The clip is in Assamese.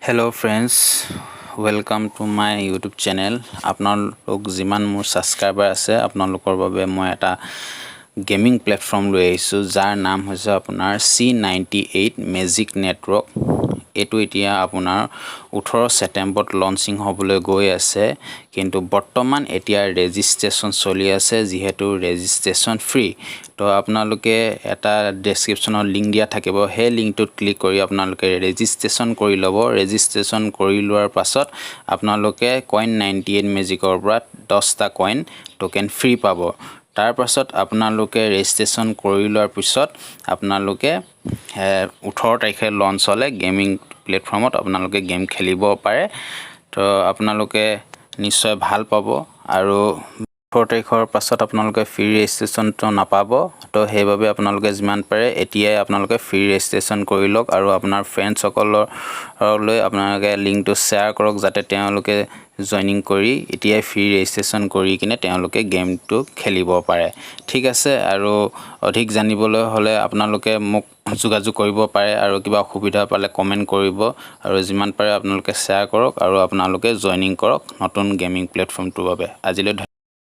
Hello friends, welcome to my YouTube channel. আপোনালোক যিমান মোৰ ছাবস্ক্ৰাইবাৰ আছে, আপোনালোকৰ বাবে মই এটা গেমিং প্লেটফৰ্ম লৈ আহিছোঁ, যাৰ নাম হৈছে আপোনাৰ চি 98 মেজিক নেটৱৰ্ক। এইটো এতিয়া আপোনাৰ 18 ছেপ্টেম্বৰত লঞ্চিং হ'বলৈ গৈ আছে, কিন্তু বৰ্তমান এতিয়া ৰেজিষ্ট্ৰেশ্যন চলি আছে। যিহেতু ৰেজিষ্ট্ৰেশ্যন ফ্ৰী, তো আপোনালোকে এটা ডেছক্ৰিপশ্যনত লিংক দিয়া থাকিব। সেই লিংকটোত ক্লিক কৰি আপোনালোকে ৰেজিষ্ট্ৰেশ্যন কৰি ল'ব। ৰেজিষ্ট্ৰেশ্যন কৰি লোৱাৰ পাছত আপোনালোকে কইন 98 মেজিকৰ পৰা 10টা কইন টোকেন ফ্ৰী পাব। তাৰপাছত আপোনালোকে ৰেজিষ্ট্ৰেশ্যন কৰি লোৱাৰ পিছত আপোনালোকে 18 তাৰিখে লঞ্চ হ'লে গেমিং প্লেটফৰ্মত আপোনালোকে গেম খেলিব পাৰে। তো আপোনালোকে নিশ্চয় ভাল পাব আৰু 18 তাৰিখৰ পাছত আপোনালোকে ফ্ৰী ৰেজিষ্ট্ৰেশ্যনটো নাপাব। তো সেইবাবে আপোনালোকে যিমান পাৰে এতিয়াই আপোনালোকে ফ্ৰী ৰেজিষ্ট্ৰেশ্যন কৰি লওক আৰু আপোনাৰ ফ্ৰেণ্ডছসকললৈ আপোনালোকে লিংকটো শ্বেয়াৰ কৰক, যাতে তেওঁলোকে জইনিং কৰি এতিয়াই ফ্ৰী ৰেজিষ্ট্ৰেশ্যন কৰি কিনে তেওঁলোকে গেমটো খেলিব পাৰে। ঠিক আছে, আৰু অধিক জানিবলৈ হ'লে আপোনালোকে মোক যোগাযোগ কৰিব পাৰে আৰু কিবা অসুবিধা পালে কমেণ্ট কৰিব আৰু যিমান পাৰে আপোনালোকে শ্বেয়াৰ কৰক আৰু আপোনালোকে জইনিং কৰক নতুন গেমিং প্লেটফৰ্মটোৰ বাবে। আজিলৈ।